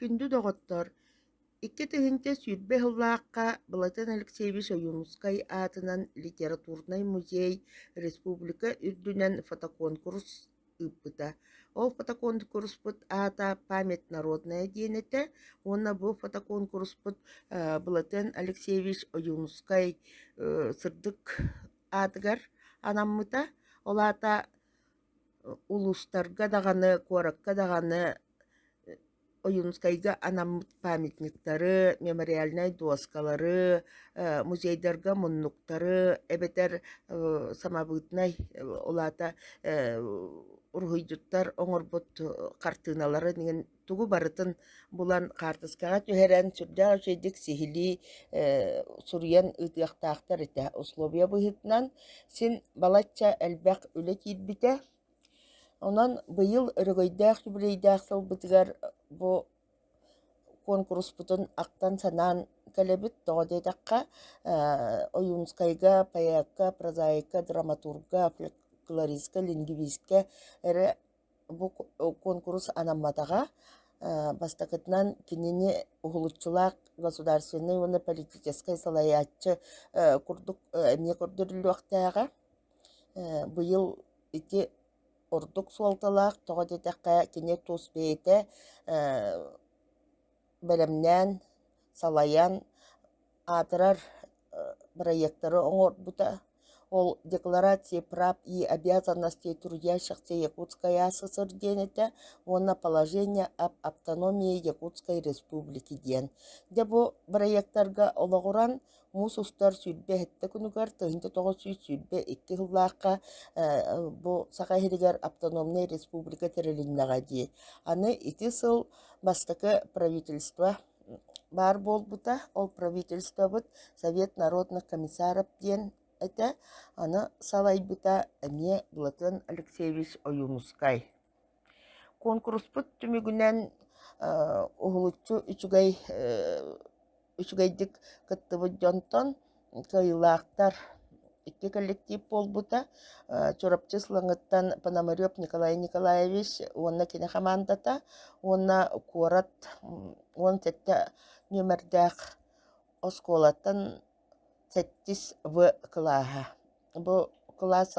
Күндү доҕоттор, 2020 сыллаахха Былатыан Алексеевич Ойуунускай аатынан литературнай музей республика үрдүнэн фотоконкурс ыыппыта. Ол фотоконкурспут аата «Память народная» диэн этэ уонна бу фотоконкурспут Былатыан Алексеевич Ойуунускай сырдык аатыгар анаммыта. Ол аата улуустарга даҕаны, куоракка даҕаны Ойуунускайга анаммыт памятниктары, мемориальнай дуоскалары, музейдарга муннуктары эбэтэр самобытнай, ол аата уруһуйдьуттар оҥорбут хартыыналарын иҥин тугу барытын булан хаартыскаҕа түһэрэн сүрдээх үчүгэйдик сиһилии суруйан ыытыахтаахтар этэ. Условия быһыытынан син балачча элбэх үлэ киирбитэ. Онон быйыл өрөгөйдөөх юбилейдаах сылбытыгар бу куонкуруспутун ахтан-санаан кэлэбит. Тоҕо диэтэххэ, Ойуунускайга, поэкка, прозаикка, драматурга, фольклористка, лингвистка эрэ бу куонкурус анамматаҕа. Бастакытынан, кинини уһулуччулаах государственнай уонна политическай салайааччы курдук эмиэ көрдөрүллүөхтээҕэ. Быйыл ити ордук суолталаах, тоҕо диэтэххэ, кини тус бэйэтэ бэлэмнээн, салайан аатырар бырайыактары оҥорбута. Ол «Декларация прав и обязанностей трудящихся Якутской АССР» диэн этэ уонна «Положение об автономии Якутской Республики» диэн. Дьэ бу бырайыактарга олоҕуран Муус устар 27 күнүгэр 1922 сыллаахха бу Саха сиригэр автономнай республика тэрилиннэҕэ дии. Аны ити сыл бастакы правительство баар буолбута. Ол правительствобыт Совет народных комиссаров диэн этэ. Аны салайбыта эмиэ Платон Алексеевич Ойуунускай. Куонкуруспут түмүгүнэн уһулуччу үчүгэй үчүгэйдик кыттыбыт дьонтон кыайыылаахтар икки коллектив буолбута. Чурапчы Сылаҥыттан Пономарев Николай Николаевич уонна кини хамаандата уонна куорат 17 нүөмэрдээх оскуолаттан сэттис В кылааһа. Бу кылаас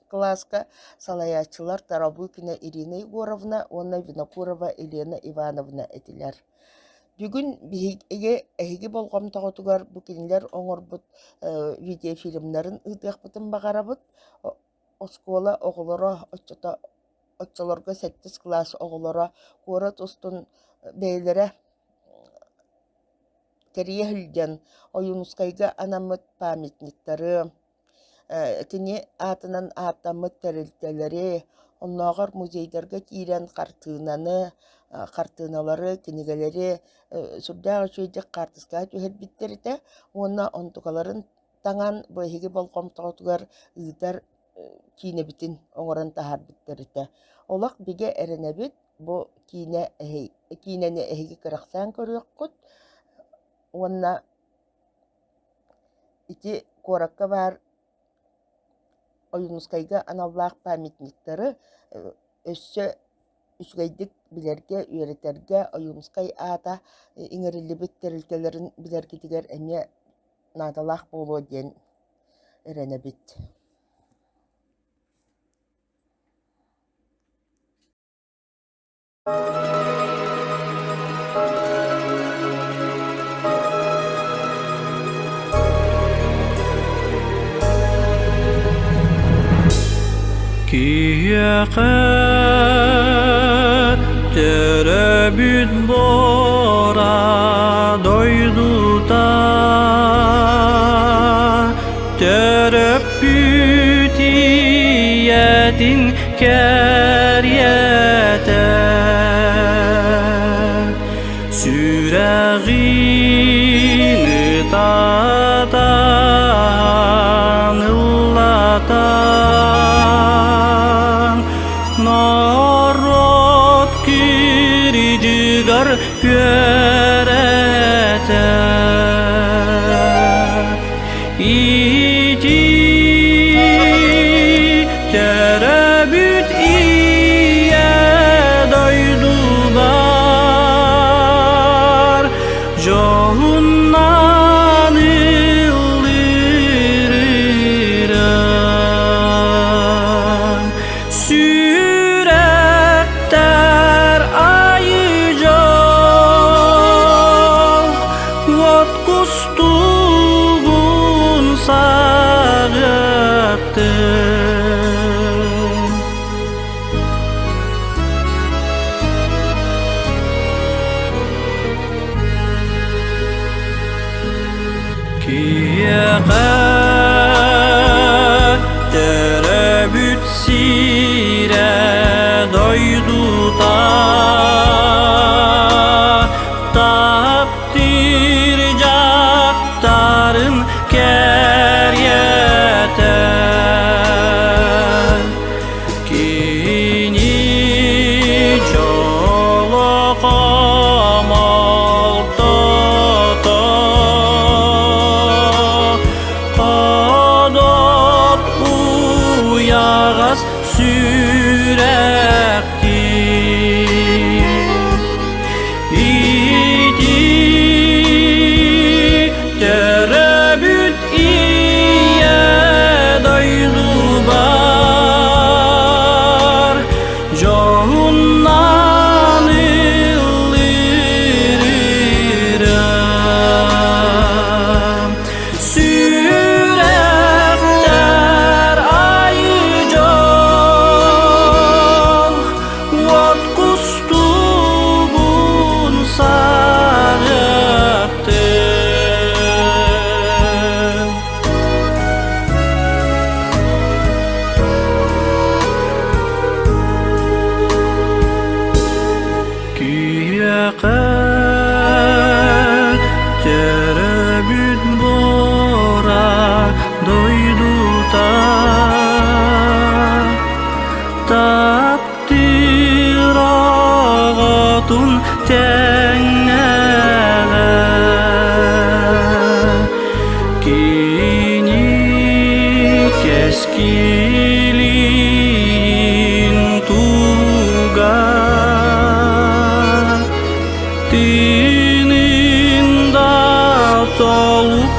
Кылааска салайааччылар Тарабукина Ирина Егоровна уонна Винокурова Елена Ивановна этилэр. Бүгүн биһиги эһиги болҕомтоҕутугар бу кинилэр оҥорбут видеофильмнарын ыытыахпытын баҕарабыт. Оскуола оҕолоро оччото оччолорго сэттис кылаас оҕолоро куорат устун бэйэлэрэ кэрийэ сылдьан Ойуунускайга анаммыт памятниктары, Кини аатынан ааттаммыт тэрилтэлэри, оннооҕор музейдарга киирэн хартыынаны, хартыыналары, кинигэлэри сүрдээх үчүгэйдик хаартыскаҕа түһэрбиттэр этэ уонна онтукаларын таҥан бу эһиги болҕомтоҕутугар ыытар киинэбитин оҥорон таһаарбыттар этэ. Олох бигэ эрэнэбит, бу киинэ киинэни эһиги кэрэхсээн көрүөххүт уонна Ити куоракка баар Ойуунускайга аналлаах памятниктары өссө үчүгэйдик билэргэ, үөрэтэргэ Ойуунускай аата иҥэриллибит тэрилтэлэрин билэргитигэр эмиэ наадалаах буолуо диэн эрэнэбит. Киһиэхэ төрөөбүт буора дойдута төрөппүт ийэтин кэриэтэ Сүрэҕин ытатан ыллатан норуот кирдьигэр үөрэтэ Ити төрөөбүт ийэ дойдубар. Киһиэхэ төрөөбүт сирэ дойдута таптыыр дьахтарын кэриэтэ Кини дьоло хомолтото ходот уйаҕас сүрэхтиир Ити төрөөбүт ийэ дойдубар дьоһуннан ыллыырым. Сүрэхтэр айы дьон уот кустугун саҕыахтын. Киһиэхэ төрөөбүт буора дойдута Таптыыр оҕотун тэҥнэҕэ Кини кэскилин туга Тыынын да толук.